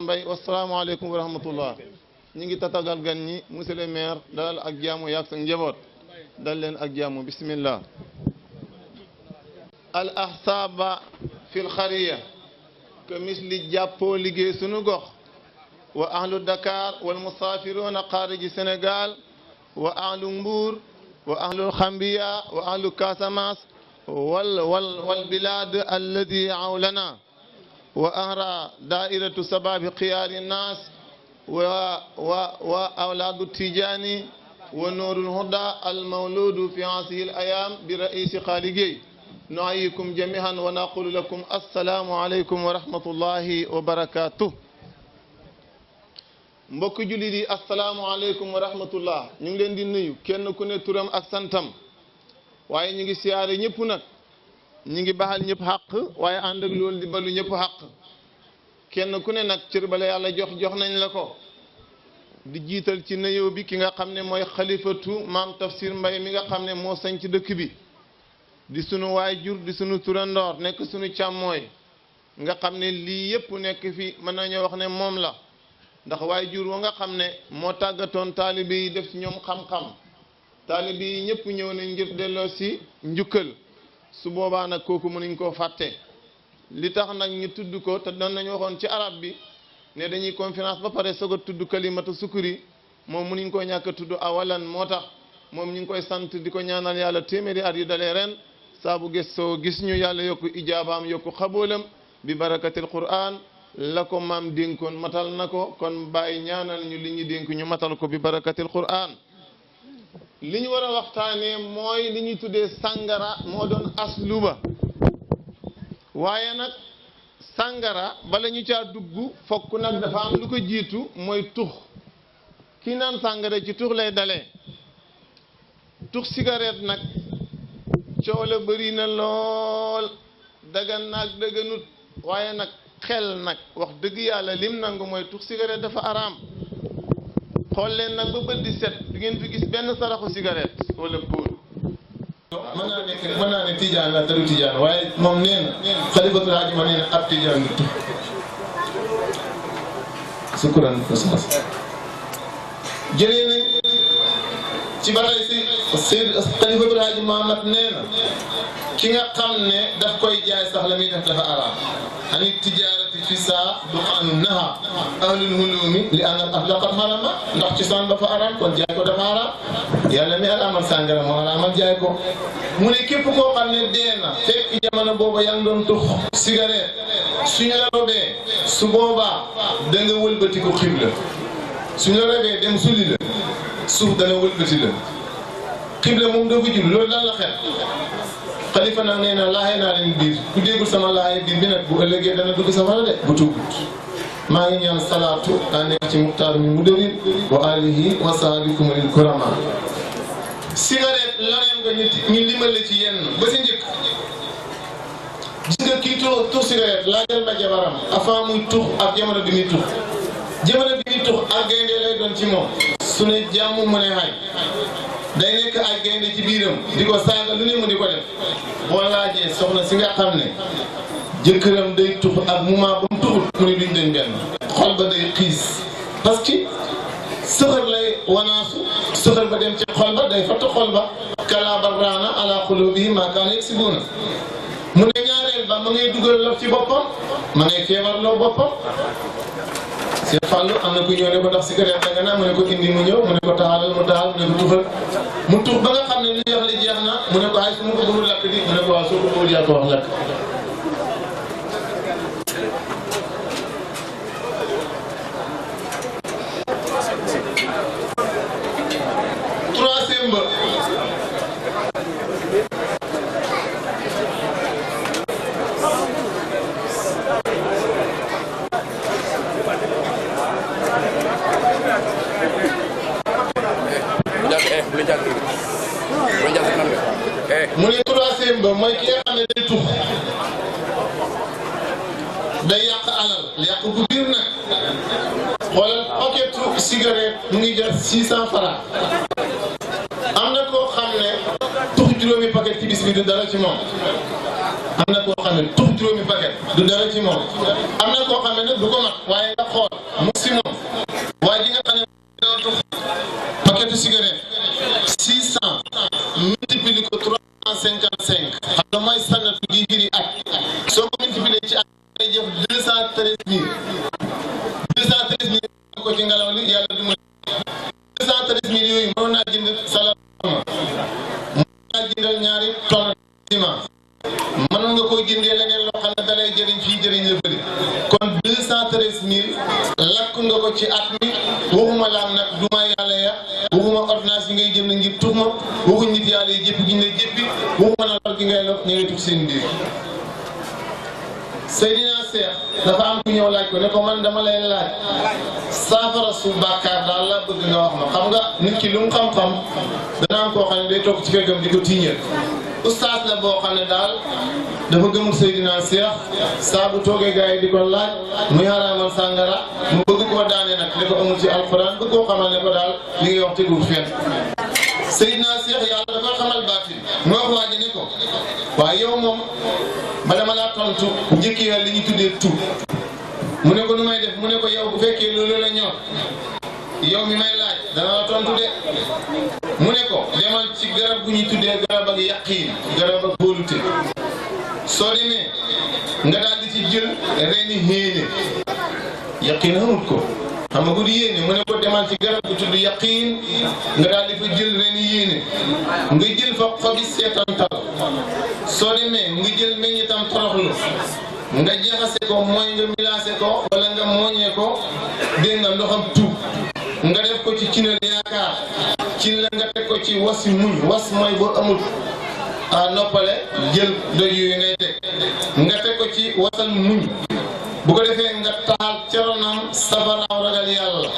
Mbaye wassalaamu aleykum wa rahmatullah. ñi ngi tatagal gan ñi monsieur le maire dalal ak jaamu yaag sa njaboot dal leen ak jaamu bismillah. al ahsaba fil xariya que misli jàppoo liggéey sunu gox wa ahlu Dakar wal musafiruna xaariji Sénégal wa ahlu Mbour wa ahlu Xambiya wa ahlu Casamance wal bilad alladi awlana wa ahra daairatu sababi xiyaari naas wa awlaadu Tijaani wa nuurul huda al mawludu fi hasihi al ayam bi raisi xaaligéey nuhayyikum jami'an wa naqulu lakum assalaamu aleykum wa rahmatullahi wa barakatuh. mbokk jullit yi assalaamu aleykum wa rahmatullah. ñu ngi leen di nuyu kenn ku ne turam ak santam waaye ñu ngi siyaare ñëpp nag ñu ngi baxal ñëpp xaq waaye ànd ak loolu di balu ñëpp xaq kenn ku ne nag cër bala yàlla jox nañ la ko di jiital ci nuyoo bi ki nga xam ne mooy xalifatu maam Tafsir Mbaye mi nga xam ne moo sañ ci dëkk bi di sunu waajur di sunu turandoor nekk sunu càmmooy nga xam ne lii yëpp nekk fi mën nañoo wax ne moom la ndax waajur wa nga xam ne moo tàggatoon taalibe yi def ci ñoom xam-xam taalibe yi ñëpp ñëw nañ ngir delloo si njukkal su boobaa nag kooku mënuñ koo fàtte li tax nag ñu tudd ko te doon nañu waxoon ci arab bi ne dañuy conférence ba pare soog a tudd kalimatu sukuri moom mënuñ koo ñàkk a tudd awalan moo tax moom ñu ngi koy sant di ko ñaanal yàlla téeméeri at yu dalee ren saa bu gëstoo gis ñu yàlla yokku ijaabaam yokku xaboolam bi barakatil Qur'an la ko maam dénkoon matal na ko kon bàyyi ñaanal ñu li ñu dénk ñu matal ko bi barakatil Qur'an. li ñu war a waxtaanee mooy li ñuy tuddee sàngara moo doon asluba waaye nag sàngara bala ñu caa dugg fokk nag dafa am lu ko jiitu mooy tux kii naan sàngara ci tux lay dalee tux cigarette nag coow la bëri na lool dagan naag dëgganut waaye nag xel nag wax dëgg yàlla lim nangu mooy tux cigarette dafa araam xool leen nag ba bët di set du ngeen fi gis benn saraxu cigarette wala póol. mën naa ne tijaan la te du tijaan waaye moom nee na xalifatul haaji ma nee na ab tijaan du tux. sukkuran ustaas jëlee nañ ci ba tey si xalifatul haaji Mahamad nee na ki nga xam ne daf koy jaay sax la muy def dafa araam ani tijaarati fi saa duxaanu naha ahlul hulumi li anna al-ahla qad harama ndax ci saan dafa araam kon jaay ko dafa araam yàlla mi araamal sàngara moo araamal jaay ko mu ne képp koo xam ne dee na fekk jamono booba yaa ngi doon tux cigarette suñu la robee su boobaa da nga wëlbati ko xibla suñu la robee dem sulli la suuf dana wëlbati la xibla moom doo ko jub loolu daal la xel xalifa nag nee na laaxee naa leen biir ku déggul sama laaxee biir bi nag bu ëllëgee dana dugg safara de bu tuubut maa ngi ñaan salaatu daa nekk ci muxtaar mi mu dërin wa alihi wa sahbikum lil kurama cigarette laneen nga ñu limal la ci yenn ba si njëkk gis nga kii tux cigarette laajal ma jabaram avant muy tux ak jamono bi muy tux jamono bi muy tux ak gaynde lay doon ci moom su ne jàmm mu ne xay day nekk ay gaynde ci biiram di ko saaga lu ne mu di ko def boo laajee soxna si nga xam ne jëkkëram day tux ak moment ba mu tuxut mu ne duñ dañ benn xol ba day xiis parce que sëxër lay wanaasu sëxër ba dem ci xol ba day fatt xol ba kala barraana ala qulubihim ma kaanu yaksibuuna mu ne ñaareel ba ma ngay dugal lof ci boppam ma ngay feebarloo boppam Cheikh Fallou am na ku ñëw ne ko ndax cigarette da nga naa mu ne ko indi mu ñëw mu ne ko taxalal mu taxal mu ne ko tuxal mu tux ba nga xam ne li wax li jeex na mu ne ko ay su ma ko bëggul lakk di mu ne ko waaw soo ko bëggul yaa ko wax lakk. troisième ba mu ne troisième ba mooy ki nga xam ne day tux day yàq alal yàq bu biir nag xoolal paquetu cigarette mu ngi jar 600 francs am na koo xam ne tux juróomi paquet ci bis bi du dara ci moom am na koo xam ne tux juróomi paquet du dara ci moom am na koo xam ne nag du ko mat waaye nga xool mu si moom waaye ji nga xam ne doo tux paquetu cigarette 600 multiplié ko 355 xam nga mooy sànnatu gi firi at soo ko multiplié ci at day jëf 213 000 ko ci ngelaw li yàlla du ma 213 000 yooyu mënoon naa jënd salaam mën naa jëndal ñaari tonne ciment mënoon nga koo jëndee leneen loo xam ne dalay jëriñ fii jëriñ la bëri kon 213 000 lakk nga ko ci at mi waxuma laam nag du ma yàlla ya waxuma ordonnance yi ngay jënd ngir tux ma waxuñ nit yàlla yi jëpp gi ñu lay jëppi waxuma na lor gi ngay lor ñu ngi tux seen biir Seydina Cheikh dafa am ku ñëw laaj ko ne ko man dama lay laaj saafara su bàkkaar daal la bëgg nga wax ma xam nga nit ki lu mu xam-xam dana am koo xam ne day toog ci fekkam di ko tiiñal ustaas la boo xam ne daal dafa gëmul Seydina Cheikh saa bu toogee gars yi di ko laaj muy xaraamal sàngara mu bëgg koo daane nag ne ko amul ci alxuraan bëgg koo xamal ne ko daal li ngay wax tegul fenn Seydina Cheikh yàlla dafa xamal baatin mu wax waa ji ne ko waaye yow moom bala ma laa tontu njëkki li ñu tuddee tuub mu ne ko nu may def mu ne ko yow bu fekkee loolu la ñor yow mi may laaj dana la tontu de mu ne ko demal ci garab bu ñuy tuddee garab ak yaqiin garab ak kóolute soo demee nga daal di ci jël reeni yéene yaqiin xamut ko xam nga bu di yéene mu ne ko demal ci garab bu tudd yaqiin nga daal di fa jël reeni yéene nga jël fa xobi seetantal soo demee nga jël meññitam toroxlu nga jaxase ko mooy nga milaase ko wala nga mooñee ko dégg nga ndoxam tuub nga def ko ci cinal yaakaar ci la nga teg ko ci wasi muñ was mooy boo amul noppale jël doj yooyu ngay teg nga teg ko ci wasal muñ bu ko defee nga taal caronam safaraaw ragal yàlla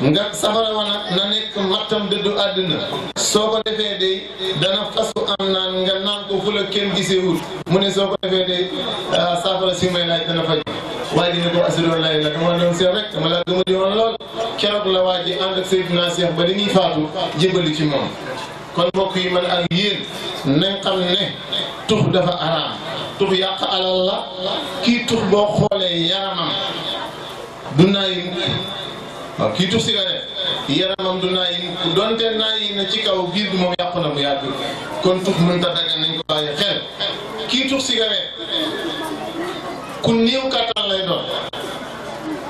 nga safara wa nag na nekk mattam dëddu àddina soo ko defee day dana fasu am naan nga naan ko fu la kenn gisee wut mu ne soo ko defee day safara si may laaj dana faj waa ji ne ko asidoon lay la dama doon seet rek dama la gëma di woon lool keroog la waa ji ànd ak Seydina Cheikh ba dañuy faatu jébali ci moom kon mbokk yi man ak yéen nañ xam ne tux dafa araam tux yàq alal la kii tux boo xoolee yaramam du naayi waaw kii tux cigarette yaramam du naayi donte naayi na ci kaw biir bi moom yàqu na bu yàgg kon tux mënta dagan nañ ko bàyyi xel kii tux cigarette ku néew kattan lay doon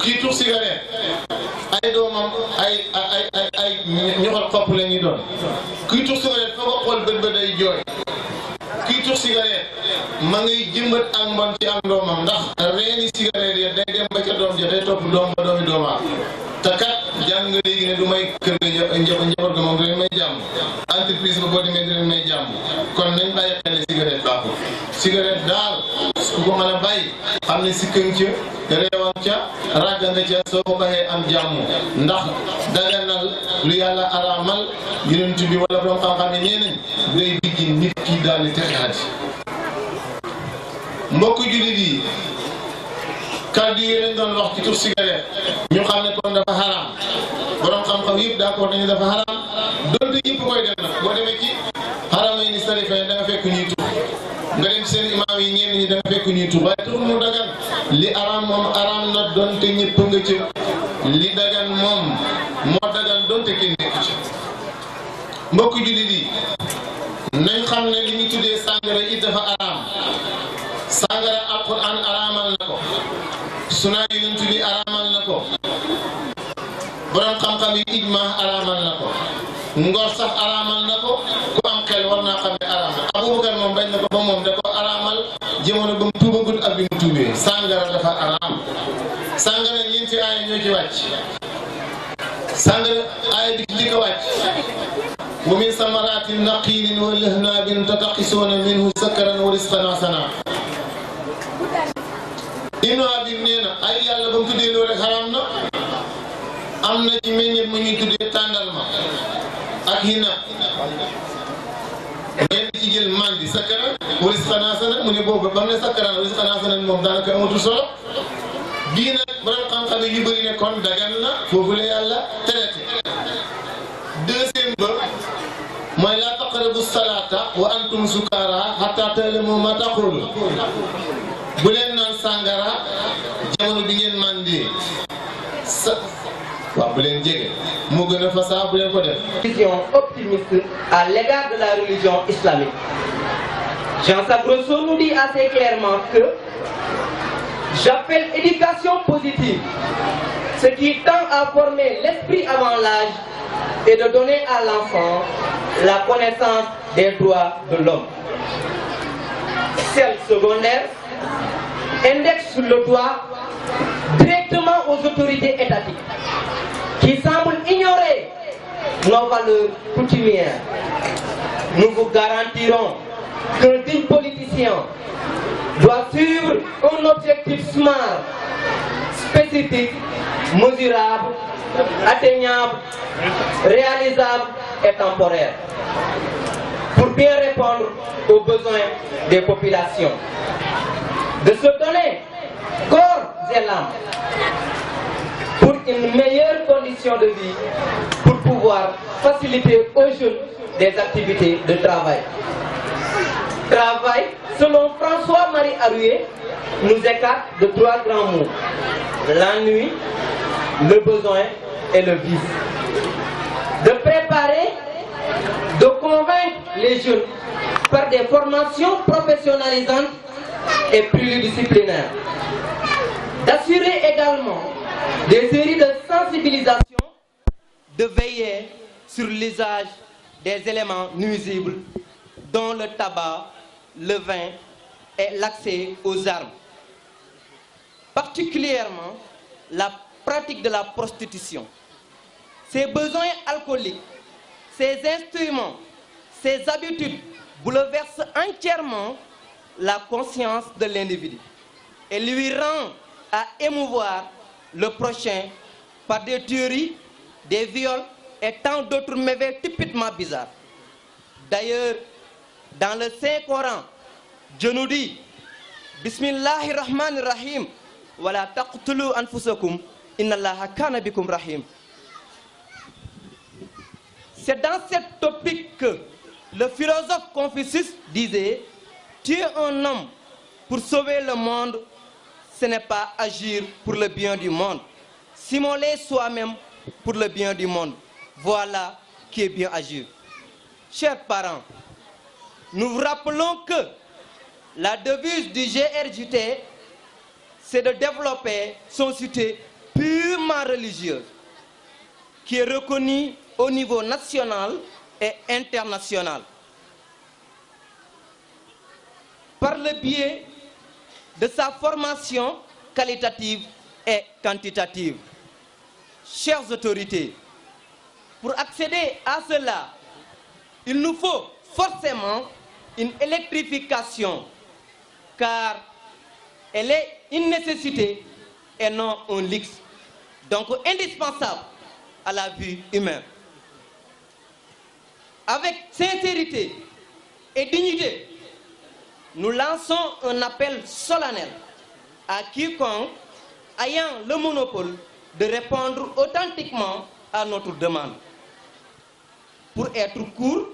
kii tux cigarette ay doomam ay ñoxal xopp la ñuy doon kii tux cigarette foo ko xool bët ba day jooy kii tux cigarette ma ngay jëmbat ak mbon ci am doomam ndax reeni cigarette ya day dem ba ca doom ja day topp doom ba doomi doomaam te kat jàng nga léegi ne du may kër ga njaboot ga moom dinañ may jàmm entreprise ba boo demee dinañ may jàmm kon nañ bàyyi xel ne cigarette baaxul cigarette daal ku ko mën a bàyyi xam ne si këng ca réewam ca ràgga nga ca soo ko baxee am jàmm ndax daganal lu yàlla araamal yonent bi wala borom xam-xam ne nee nañ day bijji nit ki daal di texaat mbokk jullit yi kàddu yi lañ doon wax ci tux cigarette ñu xam ne kon dafa xaraam borom xam-xam yëpp d'accord nañu dafa xaraam donte ñëpp koy def nag boo demee ci xaramay ni sarifee da nga fekk ñuy tux nga dem seen imaam yi ñenn ñi da nga fekk ñuy tux waaye tux mu dagan li araam moom araam na donte ñëpp nga ci li dagan moom moo dagan donte kenn nekk ci mbokk jullit yi nañ xam ne li ñu tuddee sàngara it dafa araam sàngara alquran araamal na ko sunna yonent bi araamal na ko borom xam-xam yi ijma araamal na ko ngor sax araamal na ko ku am xel war naa xam ne araam na Abubakar moom bañ na ko ba moom da ko araamal jamono ba mu tuubagul ak bi mu tuubee sàngara dafa araam sàngara ñeenti aaya ñoo ci wàcc sàngara aaya bi ci njëkk a wàcc wa min samarati naqiilin wa lahnabin tattaqisuuna minhu sakaran wa rizqan hasanan Ibnu Habib nee na ay yàlla ba mu tuddee loolu rek xaraam na am na ci meññeet mu ñuy tuddee tàndarma ak hina ngeen ci jël mandi sakaran wa rizqan hasanan mu ne boobu ba mu ne sakaran wa rizqan hasanan moom daanaka amatul solo bii nag borom xam-xam yi yu bëri ne kon dagan na foofu la yàlla traité deuxième ba mooy laa taqrabu salaata wa antum sukara hatta ta'lamu ma taqulu bu leen naan sàngara jamono bi ngeen màndi waaw bu leen jege moo gën a fasaa bu leen ko def. Vision optimiste à l'égard de la religion islamique. Jean Sabroso nous dit assez clairement que j'appelle éducation positive ce qui tend à former l'esprit avant l'âge et de donner à l'enfant la connaissance des droits de l'homme. Celle secondaire indexe le doigt directement aux autorités étatiques qui semblent ignorer nos valeurs coutumières. Nous vous garantirons qu'un digne politicien doit suivre un objectif smart, spécifique, mesurable, atteignable, réalisable et temporaire pour bien répondre aux besoins des populations. De se donner corps et l'âme pour une meilleure condition de vie, pour pouvoir faciliter aux jeunes des activités de travail. Travail, selon François-Marie Arouet, nous écarte de 3 grands mots: l'ennui, le besoin et le vice. De préparer, de convaincre les jeunes par des formations professionnalisantes et pluridisciplinaires. D'assurer également des séries de sensibilisation, de veiller sur l'usage des éléments nuisibles dont le tabac, le vin et l'accès aux armes. Particulièrement la pratique de la prostitution. Ses besoins alcooliques, ses instruments, ses habitudes bouleversent entièrement la conscience de l'individu et lui rend à émouvoir le prochain par des tueries, des viols et tant d'autres méfaits typiquement bizarres. D'ailleurs, dans le Saint-Coran, Dieu nous dit Bismillahirrahmanirrahim wa la taqtulu anfusakum innallaha kana bikum rahim. C'est dans cette topique que le philosophe Confucius disait: tuer un homme pour sauver le monde, ce n'est pas agir pour le bien du monde. S'immoler soi-même pour le bien du monde, voilà qui est bien agir. Chers parents, nous vous rappelons que la devise du GRJT, c'est de développer son cité purement religieuse, qui est reconnue au niveau national et international. Par le biais de sa formation qualitative et quantitative. Chères autorités, pour accéder à cela, il nous faut forcément une électrification, car elle est une nécessité et non un luxe, donc indispensable à la vie humaine. Avec sincérité et dignité, nous lançons un appel solennel à quiconque ayant le monopole de répondre authentiquement à notre demande. Pour être court,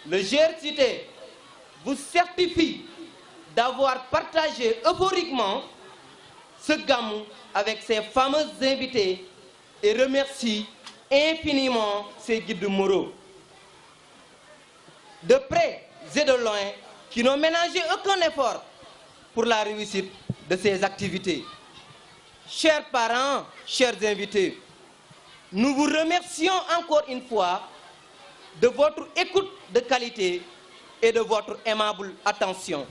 le GRJT vous certifie d'avoir partagé euphoriquement ce gamou avec ses fameux invités et remercie infiniment ses guides moraux. De près et de loin, qui n'ont ménagé aucun effort pour la réussite de ces activités. Chers parents, chers invités, nous vous remercions encore une fois de votre écoute de qualité et de votre aimable attention.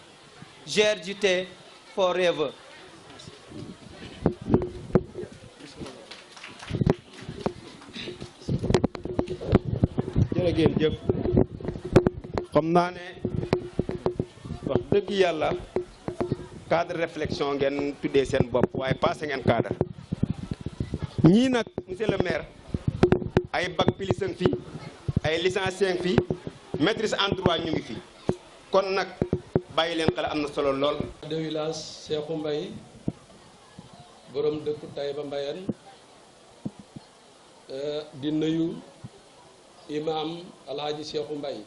GRJT forever. jërëjëf xam naa ne wax dëgg yàlla cadre réflexion ngeen tuddee seen bopp waaye passé ngeen cadre ñii nag monsieur le maire ay bac plus ngi fi ay licencié ngi fi maîtrise en droit ñu ngi fi kon nag bàyyi leen xel am na solo lool. de village Cheikhou Mbaye borom dëkku Taïba Mbayeen di nuyu imam alhaji Cheikhou Mbaye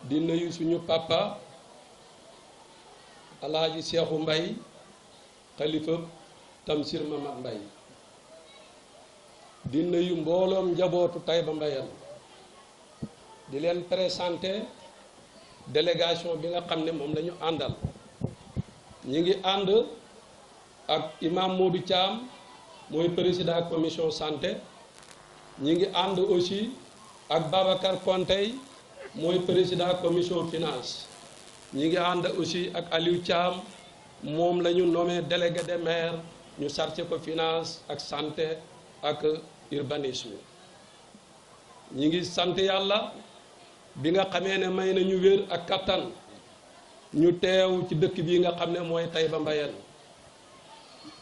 di nuyu suñu papa alhaji Cheikhou Mbaye xalifa Tamsir Mamad Mbaye di nuyu mbooloom njabootu Taïba Mbayène di leen présenté délégation bi nga xam ne moom la ñu àndal ñi ngi ànd ak imam Modou Thiam mooy président commission santé ñi ngi ànd aussi ak Babacar Kontey mooy président commission finance ñi ngi ànd aussi ak Aliou Thiam moom la ñu nommé délégué des maires ñu chargé ko finance ak santé ak urbanisme ñi ngi sant yàlla bi nga xamee ne may nañu wér ak kattan ñu teew ci dëkk bi nga xam ne mooy Taïba Mbayène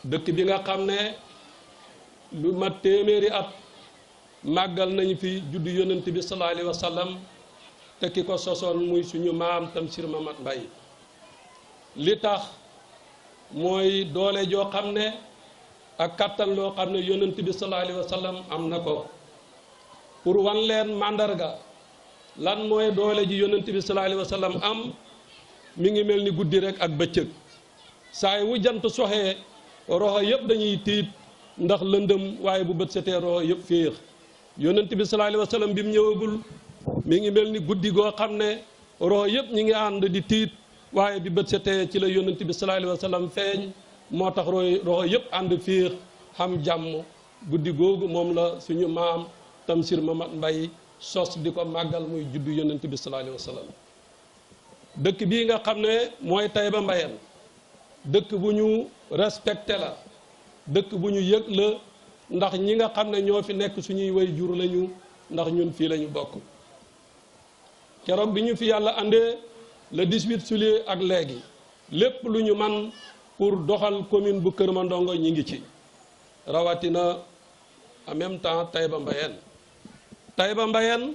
dëkk bi nga xam ne lu mat téeméeri at màggal nañu fi juddu yonent bi sallallahu alayhi wa sallam te ki ko sosoon muy suñu maam Tamsir Mamad Mbaye li tax mooy doole joo xam ne ak kattan loo xam ne yonent bi sallallahu alayhi wa sallam am na ko pour wan leen màndarga lan mooy doole ji yonent bi sallallahu alayhi wa sallam am mi ngi mel ni guddi rek ak bëccëg saay wu jant soxee roxo yëpp dañuy tiit ndax lëndëm waaye bu bët setee roxo yëpp féex yonent bi sallallahu alayhi wa sallam bi mu ñëwagul mi ngi mel ni guddi goo xam ne roxo yëpp ñi ngi ànd di tiit waaye bi bët setee ci la yonent bi sallallahu alayhi wa sallam feeñ moo tax roxo yëpp ànd féex xam jàmm guddi googu moom la suñu maam Tamsir Mamad Mbaye sos di ko màggal muy juddu yonent bi sallallahu alayhi wa sallam dëkk bii nga xam ne mooy Taïba Mbayène dëkk bu ñu respecté la dëkk bu ñu yëg la ndax ñi nga xam ne ñoo fi nekk suñuy way jur lañu ndax ñun fii lañu bokk keroog bi ñu fi yàlla andee le 18 juillet ak léegi lépp lu ñu man pour doxal commune bu Kër Mandongo ñi ngi ci rawatina en même temps Taïba Mbayène Taïba Mbayène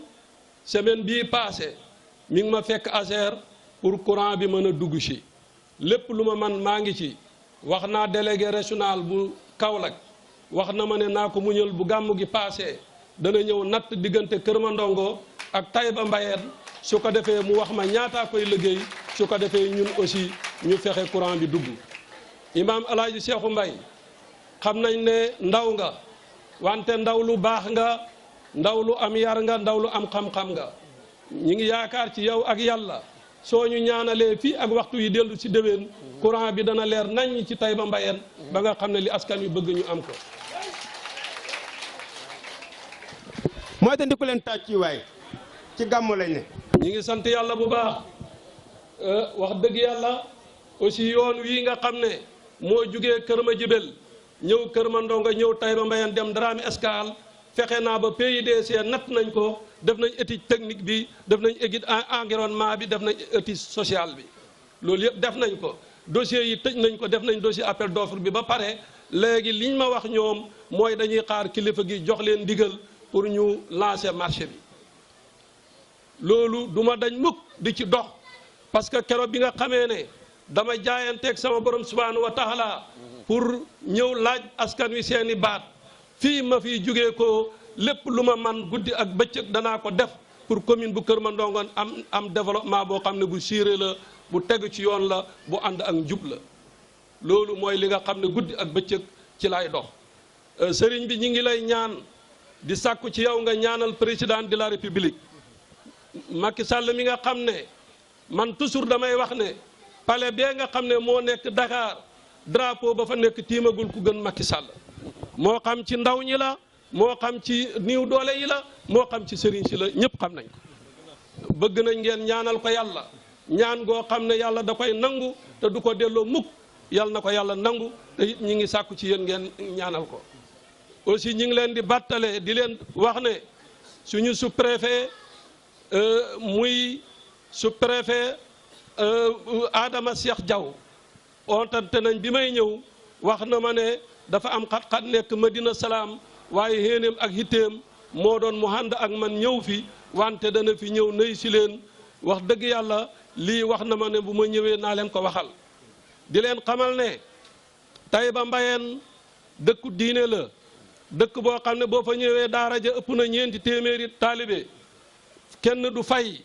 semaine bii passé mi ngi ma fekk ASER pour courant bi mën a dugg ci lépp lu ma man maa ngi ci wax naa délégué régional bu Kaolack wax na ma ne naa ko muñal bu gàmmu gi passé dana ñëw natt diggante Kër Mandongo ak Taïba Mbayène su ko defee mu wax ma ñaataa koy liggéey su ko defee ñun aussi ñu fexe courant bi dugg imam alaaji Cheikhou Mbaye xam nañ ne ndaw nga wante ndaw lu baax nga ndaw lu am yar nga ndaw lu am xam-xam nga ñi ngi yaakaar ci yow ak yàlla soo ñu ñaanalee fii ak waxtu yi dellu ci déwén courant bi dana leer nañ ci Taïba Mbayène ba nga xam ne li askan wi bëgg ñu am ko mooy te ndi ko leen tàcc ci waay ci gàmmu lañ ne ñi ngi sant yàlla bu baax wax dëgg yàlla aussi yoon wii nga xam ne moo jugee Kër Madiabel ñëw Kër Mandongo ñëw Taïba Mbayène dem Dramé Escale fexe naa ba PUDC natt nañ ko def nañ étude technique bi def nañ étude environnement bi def nañ étude sociale bi loolu yëpp def nañ ko dossiers yi tëj nañ ko def nañ dossier appel d'offre bi ba pare léegi liñ ma wax ñoom mooy dañuy xaar kilifa gi jox leen ndigal pour ñu lancer marché bi loolu duma dañ mukk di ci dox parce que keroog bi nga xamee ne dama jaayanteeg sama borom subhanahu wa taala pour ñëw laaj askan wi seeni baat fii ma fiy jugee ko lépp lu ma man guddi ak bëccëg danaa ko def pour commune bu Kër Mandongo am développement boo xam ne bu siiré la bu tegu ci yoon la bu ànd ak njub la loolu mooy li nga xam ne guddi ak bëccëg ci lay dox sëriñ bi ñi ngi lay ñaan di sàkku ci yow nga ñaanal président de la république Macky Sall mi nga xam ne man toujours damay wax ne palais bee nga xam ne moo nekk Dakar drapeau ba fa nekk tiimagul ku gën Macky Sall moo xam ci ndaw ñi la moo xam ci niw doole yi la moo xam ci sëriñ si la ñëpp xam nañ ko bëgg nañ ngeen ñaanal ko yàlla ñaan goo xam ne yàlla da koy nangu te du ko delloo mukk yàlla na ko yàlla nangu te it ñi ngi sàkku ci yéen ngeen ñaanal ko aussi ñi ngi leen di battale di leen wax ne suñu sous-préfet muy sous-préfet Adama Cheikh Diaw ontante nañ bi may ñëw wax na ma ne dafa am xat-xat nekk Madina Salaam waaye xéenéem ak hitteem moo doon mu ànd ak man ñëw fi wante dana fi ñëw nuyu si leen wax dëgg yàlla lii wax na ma ne bu ma ñëwee naa leen ko waxal di leen xamal ne Taïba Mbayène dëkku diine la dëkk boo xam ne boo fa ñëwee daara ja ëpp na 4 téeméeri taalibe kenn du fay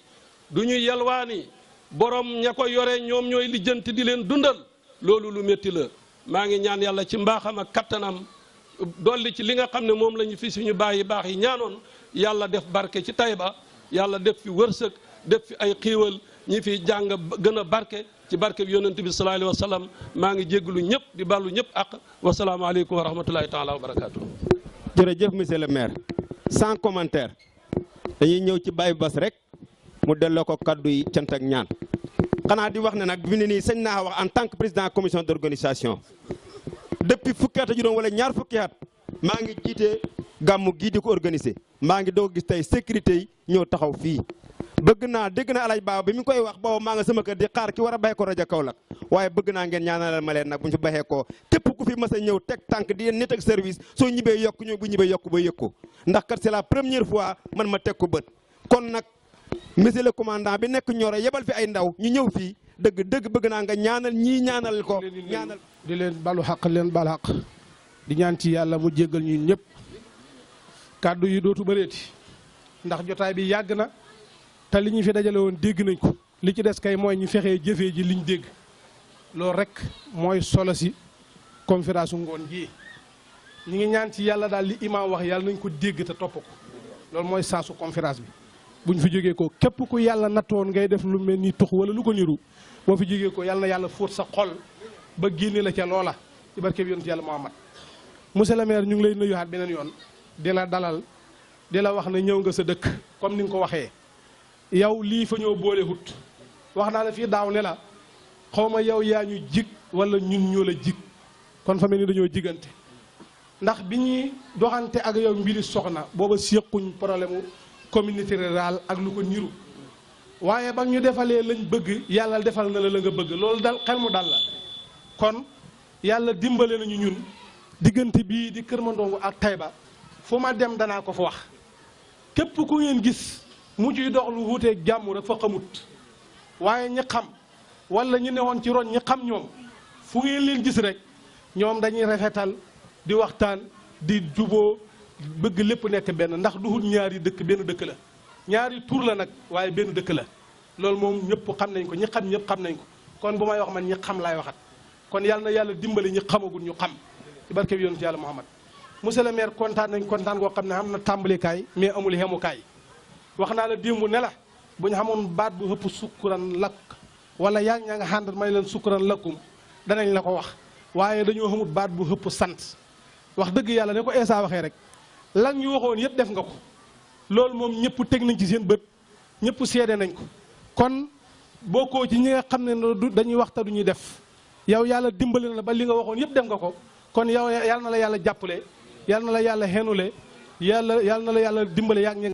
du ñuy yalwaani borom ña ko yore ñoom ñooy lijjanti di leen dundal loolu lu métti la maa ngi ñaan yàlla ci mbaaxam ak kattanam dolli ci li nga xam ne moom la ñu fi suñu bàyyi baax yi ñaanoon yàlla def barke ci Taïba yàlla def fi wërsëg def fi ay xiiwal ñi fi jàng gën a barke ci barke bi yonent bi sallallahu alayhi wa sallam maa ngi jégglu ñëpp di ballu ñëpp ak wasalaamaaleykum wa rahmatulahi taala wa barakaatu. jërëjëf monsieur le maire sans commentaire dañuy ñëw ci Baye Bass rek mu delloo ko kaddu yi cant ak ñaan xanaa di wax ne nag bi ne nii sañ naa wax en tant que président commission d'organisation depuis fukki at juróom wala ñaar fukki at maa ngi jiite gàmmu gii di ko organiser maa ngi doog gis tey sécurité yi ñëw taxaw fii bëgg naa dégg na alaj baaw bi mi ngi koy wax boobu maa nga sama kër di xaar ki war a bay ko rajo Kaolack waaye bëgg naa ngeen ñaanalal ma leen nag bu ñu fi baxee ko képp ku fi mas a ñëw teg tànk di nit ak service soo ñibbee yokk ñëw bu ñibbee yokk ba yëg ko ndax kat c'est la première fois man ma teg ko bët kon nag monsieur le commandant bi nekk Nioro yebal fi ay ndaw ñu ñëw fii dëgg bëgg naa nga ñaanal ñii ñaanal ko ñaanal di leen balu xaq leen bal xaq di ñaan ci yàlla mu jéggal ñun ñëpp kàddu yi dootu bëreeti ndax jotaay bi yàgg na te li ñu fi dajale woon dégg nañ ko li ci des kay mooy ñu fexee jëfee ji liñ dégg loolu rek mooy solo si conférence ngoon ji ñu ngi ñaan ci yàlla daal li imam wax yàlla nañ ko dégg te topp ko loolu mooy sensu conférence bi buñ fi jógee ko képp ku yàlla nattoon ngay def lu mel ni tux wala lu ko niru boo fi jógee ko yàlla na yàlla fóot sa xol ba génne la ca loola ci barke bi yonent yàlla Muhammad monsieur le maire ñu ngi lay nuyuwaat beneen yoon di la dalal di la wax ne ñëw nga sa dëkk comme ni nga ko waxee yow lii fa ñoo boole hut wax naa la fii daaw ne la xaw ma yow yaa ñu jig wala ñun ñoo la jig kon fa mel ni dañoo jigante ndax bi ñuy doxante ak yow mbiri soxna booba séquñ problème mu communauté rurale ak lu ko niru waaye ba ñu defalee lañ bëgg yàlla defal na la la nga bëgg loolu dal xel mu dal la kon yàlla dimbale nañu ñun diggante bii di Kër Mandongo ak Taïba fu ma dem danaa ko fa wax képp ku ngeen gis mu ciy dox lu wuuteeg jàmm rek fa xamut waaye ñi xam wala ñu newoon ci ron ñi xam ñoom fu ngeen leen gis rek ñoom dañuy rafetal di waxtaan di juboo bëgg lépp nekk benn ndax duhut ñaari dëkk benn dëkk la ñaari tur la nag waaye benn dëkk la loolu moom ñëpp xam nañ ko ñi xam ñëpp xam nañ ko kon bu may wax man ñi xam laay waxat kon yàlla na yàlla dimbali ñi xamagul ñu xam ci barke bi yonent yàlla Muhammad monsieur le maire kontaan nañ kontaan koo xam ne am na tàmbalikaay mais amul xemukaay wax naa la démb ne la bu ñu xamoon baat bu ëpp sukkuran lakk wala yaa ngi ñaa nga xàndat may leen sukkuran lakkum danañ la ko wax waaye dañoo xamut baat bu ëpp sant wax dëgg yàlla ne ko Essa waxee rek lan ñu waxoon yëpp def nga ko loolu moom ñëpp teg nañ ci seen bët ñëpp seede nañ ko kon bokkoo ci ñi nga xam ne dañuy waxta du ñuy def yow yàlla dimbali na la ba li nga waxoon yëpp def nga ko kon yow yàlla na la yàlla jàppale yàlla na la yàlla xenule yàlla na la yàlla dimbale yaa ngi